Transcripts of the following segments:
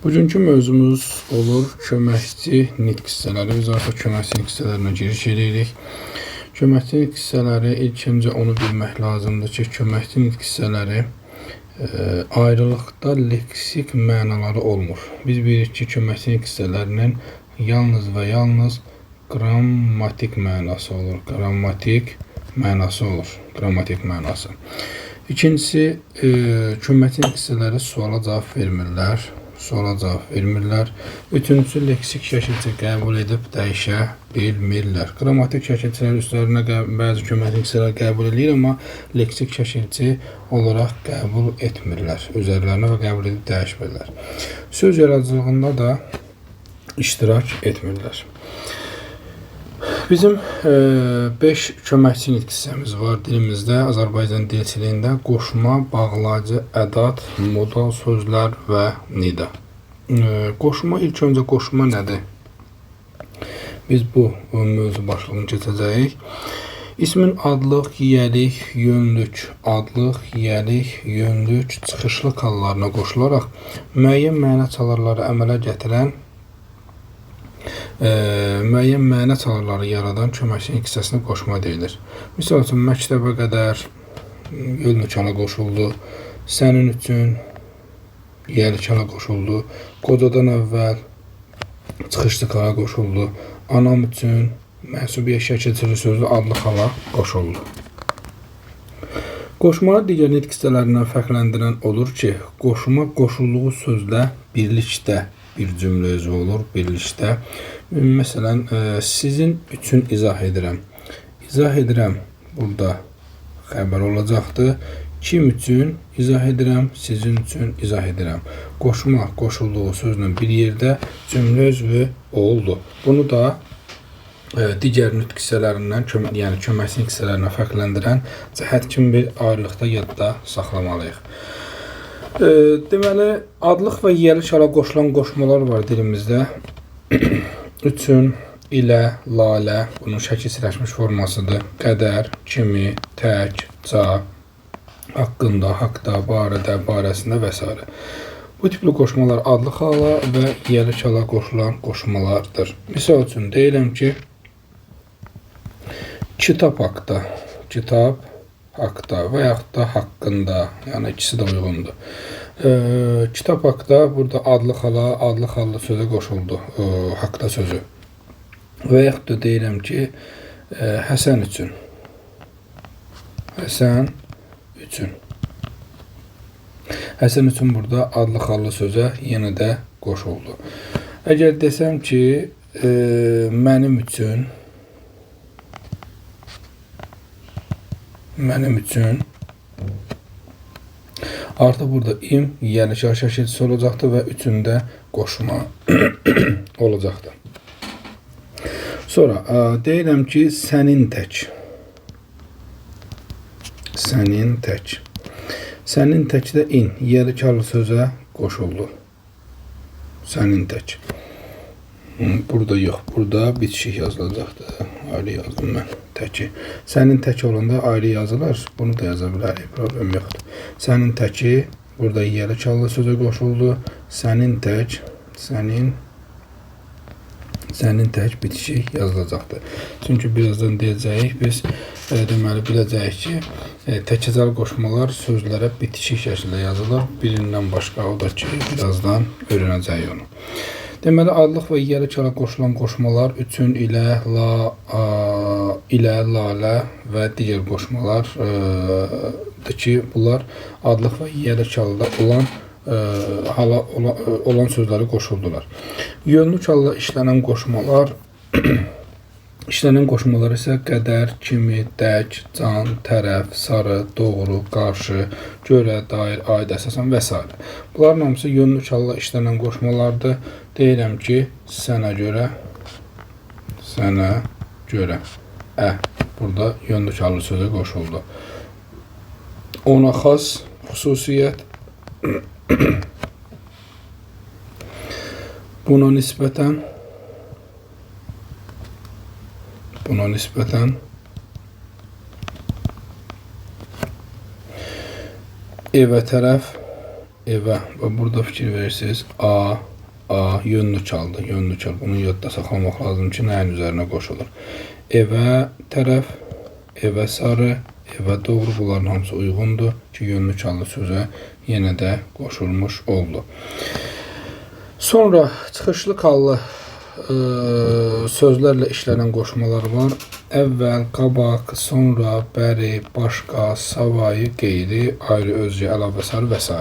Bugünkü mövzumuz olur köməkçi nitq hissələri. Biz artıq köməkçi nitq hissələrinə giriş edirik. Köməkçi nitq hissələri ilk öncə onu bilmək lazımdır ki, köməkçi nitq hissələri ayrılıqda leksik mənaları olmur. Biz bilirik ki, köməkçi nitq hissələrinin yalnız və yalnız qrammatik mənası olur. Qrammatik mənası olur. Qrammatik mənası. İkincisi, köməkçi nitq hissələri suala cavab vermirlər. Suala cavab vermirlər. Üçüncüsü, leksik şəkilçə qəbul edib dəyişə bilmirlər. Qrammatik şəkilçələr üstlərinə bəzi köməkçi hissələr qəbul edir, amma leksik şəkilçi olaraq qəbul etmirlər. Üzərlərinə və qəbul edib dəyişmirlər. Söz yaradıcılığında da iştirak etmirlər. Bizim 5 köməkçi nitq hissəmiz var dilimizdə, Azərbaycan dilçiliyində: qoşma, bağlayıcı, ədat, modal sözlər və nida. Qoşma, ilk öncə qoşma nədir? Biz bu mövzu başlığını keçəcəyik. İsmin adlıq, yiyəlik, yönlük, adlıq, yiyəlik, yönlük, çıxışlı hallarına qoşularaq müəyyən məna çalarları əmələ gətirən müəyyən məna çalarları yaradan köməkçi hissəsinə qoşma deyilir. Misal üçün, məktəbə qədər yönlük hala qoşuldu, sənin üçün yiyəlik hala qoşuldu, qocadan əvvəl çıxışlı hala qoşuldu, anam üçün mənsubiyyət şəkilçili sözlü adlıq hala qoşuldu. Qoşmanı digər nitq hissələrindən fərqləndirən odur ki, qoşma qoşulduğu sözlə birlikdə bir cümlə üzvü olur, birlikdə. Məsələn, sizin üçün izah edirəm. İzah edirəm burada xəbər olacaqdır. Kim üçün izah edirəm, sizin üçün izah edirəm. Qoşma qoşulduğu sözlə bir yerdə cümlə üzvü oldu. Bunu da digər nitq hissələrindən, yəni köməkçi nitq hissələrindən fərqləndirən cəhət kimi bir ayrılıqda yadda saxlamalıyıq. Deməli, adlıq və yiyəlik hala qoşulan qoşmalar var dilimizdə. Üçün, ilə, lalə, bunun şəkilçiləşmiş formasıdır. Qədər, kimi, tək, ca, haqqında, haqda, barədə, barəsində və s. Bu tipli qoşmalar adlıq hala və yiyəlik hala qoşulan qoşmalardır. Misal üçün, deyirəm ki, kitab haqda, kitab haqda və yaxud da haqqında, yəni ikisi də uyğundur. Kitab haqda burada adlıq hala, adlıq hallı sözə qoşuldu, haqda sözü. Və yaxud da deyirəm ki, Həsən üçün, Həsən üçün. Həsən üçün burada adlıq hallı sözə yenə də qoşuldu. Əgər desəm ki, mənim üçün, mənim üçün, artıq burada im yiyəlik şəkilçisi olacaqdır və üçündə qoşma olacaqdır. Sonra deyirəm ki, sənin tək, sənin tək, sənin təkdə in yiyəlik hallı sözə qoşuldu. Sənin tək. Burada yox, burada bitişik yazılacaqdır. Ayrı yazdım mən təki. Sənin təki olanda ayrı yazılır. Bunu da yaza bilərik, problem yoxdur. Sənin təki burada yiyəlik hallı sözə qoşuldu. Sənin tək, sənin tək bitişik yazılacaqdır. Çünki birazdan deyəcəyik, biz deməli biləcəyik ki, təkcəl qoşmalar sözlərə bitişik şəkildə yazılır. Birindən başqa o da ki, birazdan öyrənəcəyik onu. Deməli, adlıq və yiyəlik hala qoşulan qoşmalar üçün, ilə, la, a, ilə, lalə və digər qoşmalardır ki, bunlar adlıq və yiyəlik halda olan olan sözləri qoşuldular. Yönlük halda işlənən qoşmalar işlənən qoşmalar isə qədər, kimi, dək, can, tərəf, sarı, doğru, qarşı, görə, dair, aid, əsasən və s. Bunların hamısı yönlük halda işlənən qoşmalardır. Deyirəm ki, sənə görə, sənə görə, burada yönlük hallı sözə qoşuldu. Ona xas xüsusiyyət, buna nisbətən, buna nisbətən evə tərəf, evə. Və burada fikir verirsiniz. A, yönlü çaldı. Yönlü çal. Bunu yadda saxlamaq lazım ki, nəyin üzərinə qoşulur. Evə tərəf, evə sarı, evə doğru. Bunların hamısı uyğundur ki, yönlü çallı sözə yenə də qoşulmuş oldu. Sonra çıxışlı kallı sözlərlə işlənən qoşmalar var. Əvvəl, qabaq, sonra, bəri, başqa, savayı, qeyri, ayrı, özgə, əlavə, sarı və s.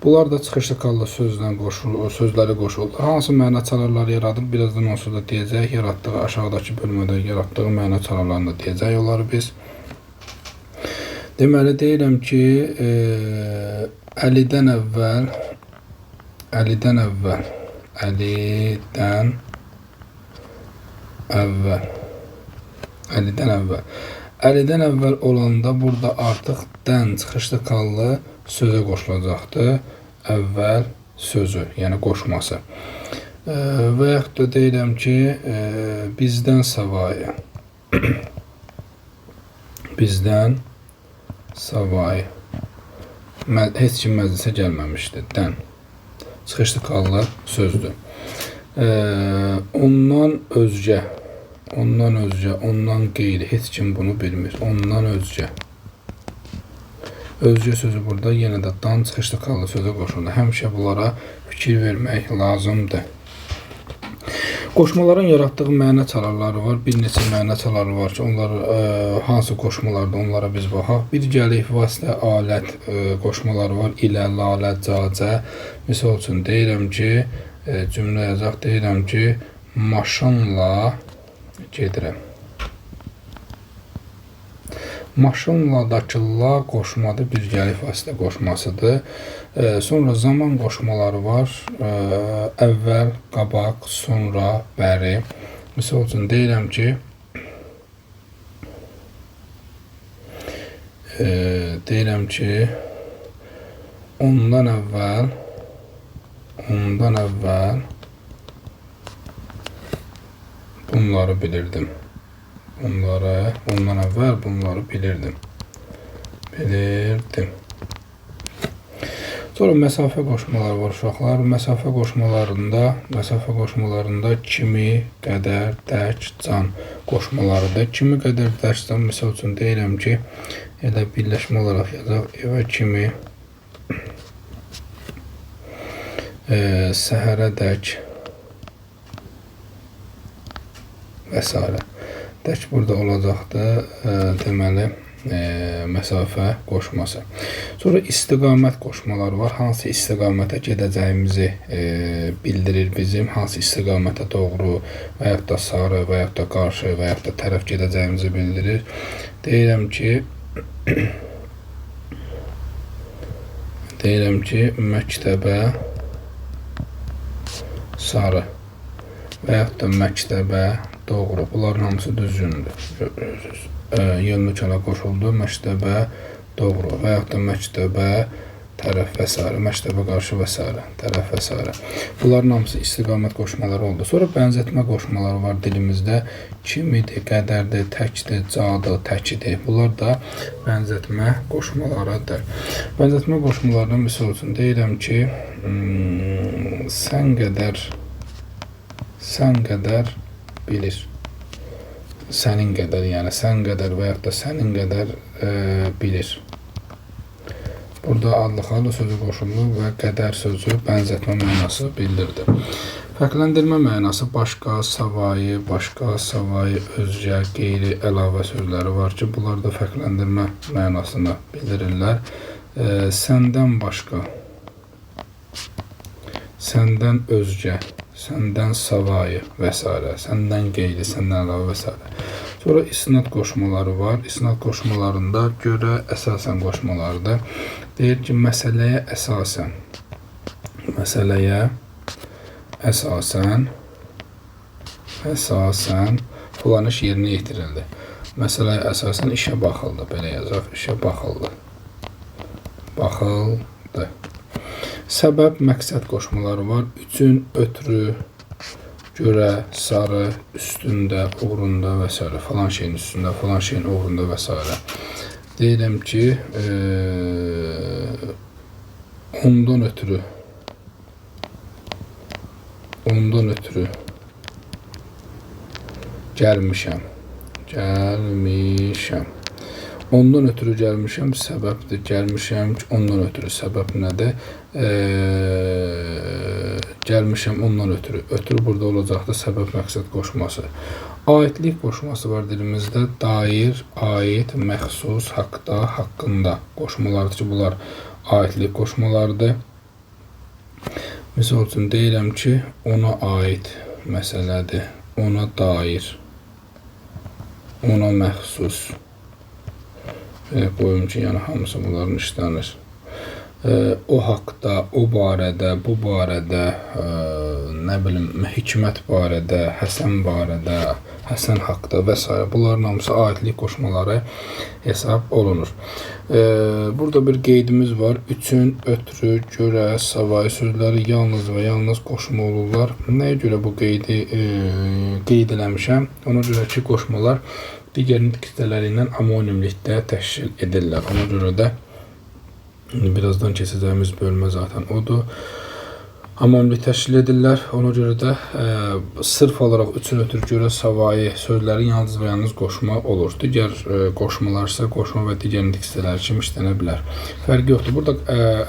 Bunlar da çıxışlı kallı sözləri qoşulur. Hansı məna çalarları yaradır? Birazdan onsuz da deyəcək. Yaratdığı, aşağıdakı bölmədə yaratdığı məna çalarlarını da deyəcək onları biz. Deməli, deyirəm ki, Əlidən əvvəl, Əlidən əvvəl, Əlidən əvvəl, Əlidən əvvəl. Əlidən əvvəl olanda burada artıq dən çıxışlı kallı sözə qoşulacaqdır. Əvvəl sözü, yəni qoşması. Və yaxud da deyirəm ki, bizdən savayı, bizdən savayı. Heç kim məclisə gəlməmişdi. Dən. Çıxışlı kallı sözdür. Ondan özgə, ondan özgə, ondan qeyri. Heç kim bunu bilmir. Ondan özgə. Özgə sözü burada yenə də dan çıxışlı kallı sözə qoşuldu. Həmişə bunlara fikir vermək lazımdır. Qoşmaların yaratdığı məna çalarları var. Bir neçə məna çaları var ki, onlar hansı qoşmalardır, onlara biz baxaq. Bir gəlik vasitə, alət qoşmaları var. İlə, lalə, cacə. Misal üçün deyirəm ki, cümlə yazaq, deyirəm ki, maşınla gedirəm. Maşınladakı la qoşmadır, bir gəlik vasitə qoşmasıdır. Sonra zaman qoşmaları var. Əvvəl, qabaq, sonra, bəri. Misal üçün deyirəm ki, ondan əvvəl, bunları bilirdim. Ondan əvvəl bunları bilirdim. Bilirdim. Sonra məsafə qoşmaları var uşaqlar. Məsafə qoşmalarında kimi, qədər, dək, can qoşmalarıdır. Kimi, qədər, dək, can. Misal üçün deyirəm ki, elə birləşmə olaraq yazaq. Evə kimi, səhərə dək və s. Dək burada olacaqdır, deməli, məsafə qoşması. Sonra istiqamət qoşmaları var. Hansı istiqamətə gedəcəyimizi bildirir bizim. Hansı istiqamətə doğru və yaxud da sarı və yaxud da qarşı və yaxud da tərəf gedəcəyimizi bildirir. Deyirəm ki, məktəbə sarı və yaxud da məktəbə doğru. Bunların hamısı düzgündür. Yönlü kələ qoşuldu. Məktəbə doğru və yaxud da məktəbə tərəf və s. Məktəbə qarşı və s. Tərəf və s. Bunların hamısı istiqamət qoşmaları oldu. Sonra bənzətmə qoşmaları var dilimizdə. Kimidir, qədərdir, təkdir, cadır, təkidir. Bunlar da bənzətmə qoşmalarıdır. Bənzətmə qoşmalarına misal üçün deyirəm ki, sən qədər bilir. Sənin qədər, yəni sən qədər və yaxud da sənin qədər bilir. Burada adlı sözü qoşulur və qədər sözü bənzətmə mənası bildirdi. Fərqləndirmə mənası başqa, savayı, başqa, savayı, özgə, qeyri, əlavə sözləri var ki, bunlar da fərqləndirmə mənasını bildirirlər. Səndən başqa, səndən özgə, səndən savayı və s. Səndən qeyri, səndən əlavə və s. Sonra isnad qoşmaları var. İsnad qoşmalarında görə əsasən qoşmalardır. Deyir ki, məsələyə əsasən, əsasən filan iş yerinə yetirildi. Məsələyə əsasən işə baxıldı. Belə yazaq, işə baxıldı. Baxıldı. Səbəb, məqsəd qoşmaları var. Üçün, ötrü, görə, sarı, üstündə, uğrunda və s. Falan şeyin üstündə, falan şeyin uğrunda və s. Deyirəm ki, Ondan ötürü. Ondan ötürü gəlmişəm. Gəlmişəm. Ondan ötürü gəlmişəm, səbəbdir. Gəlmişəm, ondan ötürü səbəb nədir? Gəlmişəm ondan ötürü. Ötürü burada olacaqdır səbəb məqsəd qoşması. Aidlik qoşması var dilimizdə. Dair, aid, məxsus, haqda, haqqında qoşmalardır ki, bunlar aidlik qoşmalardır. Misal üçün deyirəm ki, ona aid məsələdir, ona dair, ona məxsus. Belə qoyum ki, yəni hamısı bunların işlənir. O haqda, o barədə, bu barədə, nə bilim, hikmət barədə, Həsən barədə, Həsən haqda və s. Bunların hamısı aidlik qoşmaları hesab olunur. Burada bir qeydimiz var. Üçün, ötürü, görə, savayı sözləri yalnız və yalnız qoşma olurlar. Nəyə görə bu qeydi qeyd eləmişəm? Ona görə ki, qoşmalar digər nitq hissələri ilə amonimlikdə təşkil edirlər. Ona görə də birazdan keçəcəyimiz bölmə zaten odur. Amonimlik təşkil edirlər. Ona görə də sırf olaraq üçün, ötürü, görə, savayı sözləri yalnız və yalnız qoşma olur. Digər qoşmalar isə qoşma və digər nitq hissələri kimi işlənə bilər. Fərqi yoxdur. Burada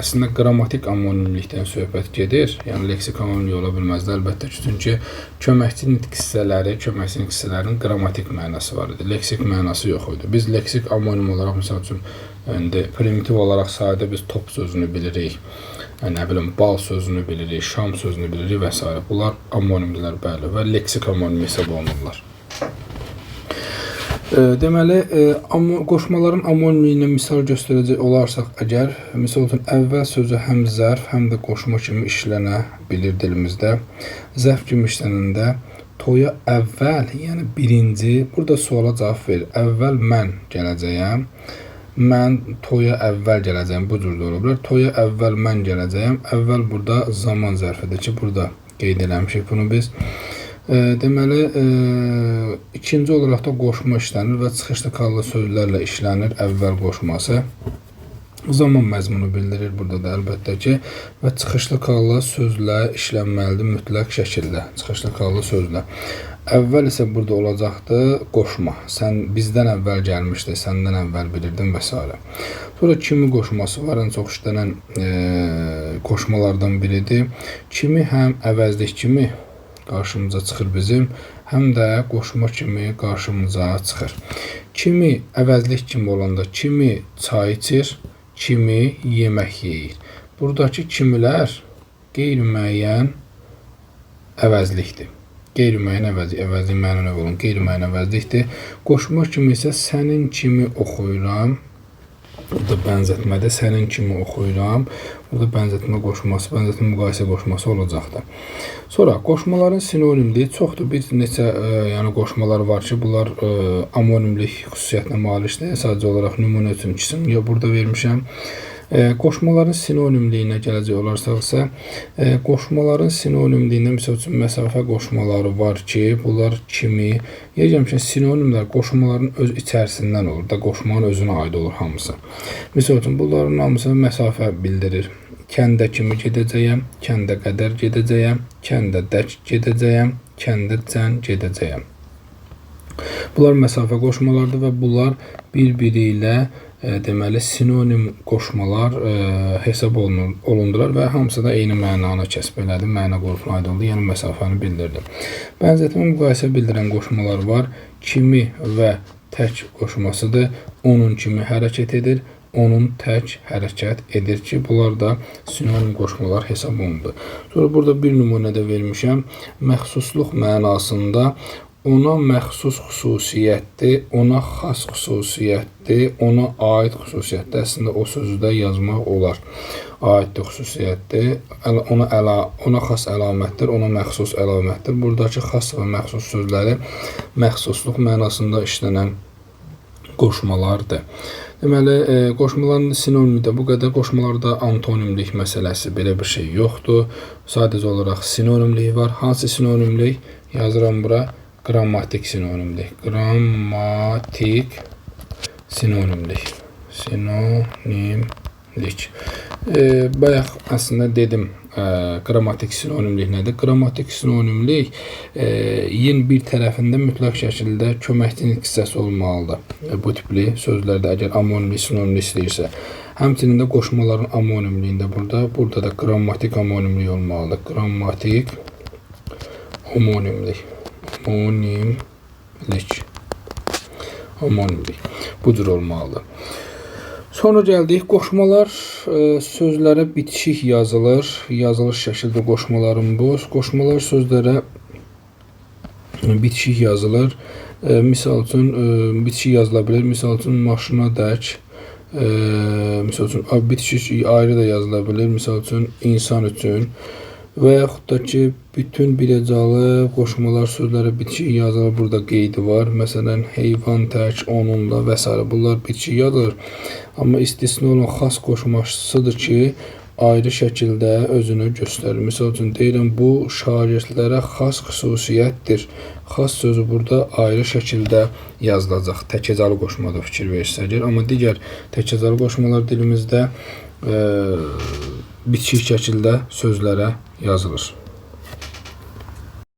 əslində qrammatik amonimlikdən söhbət gedir. Yəni leksik amonimlik ola bilməzdi əlbəttə ki, çünki köməkçi nitq hissələri, köməkçi nitq hissələrinin qrammatik mənası var idi. Leksik mənası yox idi. Biz leksik amonim olaraq misal üçün indi primitiv olaraq sadə biz top sözünü bilirik. Nə bilim, bal sözünü bilirik, şam sözünü bilirik və s. Bunlar amonimdirlər, bəli, və leksik amonim hesab olunurlar. Deməli, qoşmaların amonimliyinə misal göstərəcək olarsaq əgər, misal üçün, əvvəl sözü həm zərf, həm də qoşma kimi işlənə bilir dilimizdə. Zərf kimi işlənəndə toya əvvəl, yəni birinci, burada suala cavab verir. Əvvəl mən gələcəyəm. Mən toya əvvəl gələcəyəm, bu cür də ola bilər. Toya əvvəl mən gələcəyəm. Əvvəl burada zaman zərfidir ki, burada qeyd eləmişik bunu biz. Deməli, ikinci olaraq da qoşma işlənir və çıxışlı kallı sözlərlə işlənir əvvəl qoşması. Zaman məzmunu bildirir burada da əlbəttə ki, və çıxışlı kallı sözlə işlənməlidir mütləq şəkildə. Çıxışlı kallı sözlə. Əvvəl isə burada olacaqdı qoşma. Sən bizdən əvvəl gəlmişdi, səndən əvvəl bilirdin və s. Sonra kimi qoşması var, ən çox işlənən qoşmalardan biridir. Kimi həm əvəzlik kimi qarşımıza çıxır bizim, həm də qoşma kimi qarşımıza çıxır. Kimi əvəzlik kimi olanda kimi çay içir, kimi yemək yeyir. Buradakı kimilər qeyri-müəyyən əvəzlikdir. Qeyri-müəyyən əvəzlik, əvəzlik məna növü olan qeyri-müəyyən əvəzlikdir. Qoşma kimi isə sənin kimi oxuyuram. Burada bənzətmədə sənin kimi oxuyuram. Burada bənzətmə qoşması, bənzətmə müqayisə qoşması olacaqdır. Sonra qoşmaların sinonimliyi çoxdur. Bir neçə yəni qoşmalar var ki, bunlar amonimlik xüsusiyyətinə malikdir. Sadəcə olaraq nümunə üçün ikisini burada vermişəm. Qoşmaların sinonimliyinə gələcək olarsa isə, qoşmaların sinonimliyində misal üçün məsafə qoşmaları var ki, bunlar kimi, deyəcəm ki, sinonimlər qoşmaların öz içərisindən olur da, qoşmanın özünə aid olur hamısı. Misal üçün, bunların hamısı məsafə bildirir. Kəndə kimi gedəcəyəm, kəndə qədər gedəcəyəm, kəndə dək gedəcəyəm, kəndə cən gedəcəyəm. Bunlar məsafə qoşmalardır və bunlar bir-biri ilə deməli, sinonim qoşmalar hesab olundular və hamısı da eyni mənanı kəsb elədi, məna qrupuna aid oldu, yəni məsafəni bildirdi. Bənzətmə müqayisə bildirən qoşmalar var. Kimi və tək qoşmasıdır. Onun kimi hərəkət edir, onun tək hərəkət edir ki, bunlar da sinonim qoşmalar hesab olundu. Sonra burada bir nümunə də vermişəm. Məxsusluq mənasında ona məxsus xüsusiyyətdir, ona xas xüsusiyyətdir, ona aid xüsusiyyətdir. Əslində o sözü də yazmaq olar. Aiddir, xüsusiyyətdir, ona xas əlamətdir, ona məxsus əlamətdir. Buradakı xas və məxsus sözləri məxsusluq mənasında işlənən qoşmalardır. Deməli, qoşmaların sinonimi də bu qədər. Qoşmalarda antonimlik məsələsi belə bir şey yoxdur. Sadəcə olaraq sinonimlik var. Hansı sinonimlik? Yazıram bura. Qrammatik sinonimlik. Qrammatik sinonimlik. Sinonimlik. Bayaq əslində dedim, qrammatik sinonimlik nədir? Qrammatik sinonimlik yin bir tərəfində mütləq şəkildə köməkçi nitq hissəsi olmalıdır. Bu tipli sözlərdə əgər omonimlik, sinonimlik istəyirsə. Həmçinin də qoşmaların omonimliyində burada da qrammatik omonimlik olmalıdır. Qrammatik omonimlik. Omonimlik. Omonimlik. Bu cür olmalıdır. Sonra gəldik. Qoşmalar sözlərə bitişik yazılır. Yazılış şəkildə qoşmaların bu. Qoşmalar sözlərə bitişik yazılır. Misal üçün bitişik yazıla bilər. Misal üçün maşına dək. Misal üçün bitişik ayrı da yazıla bilər. Misal üçün insan üçün. Və yaxud da ki, bütün birecalı qoşmalar sözlərə bitişik yazılır. Burada qeydi var. Məsələn, heyvan tək, onunla və s. Bunlar bitişik yazılır. Amma istisna olan xas qoşmasıdır ki, ayrı şəkildə özünü göstərir. Misal üçün, deyirəm, bu şagirdlərə xas xüsusiyyətdir. Xas sözü burada ayrı şəkildə yazılacaq. Təkhecalı qoşmada fikir verirsə əgər. Amma digər təkhecalı qoşmalar dilimizdə bitişik şəkildə sözlərə yazılır.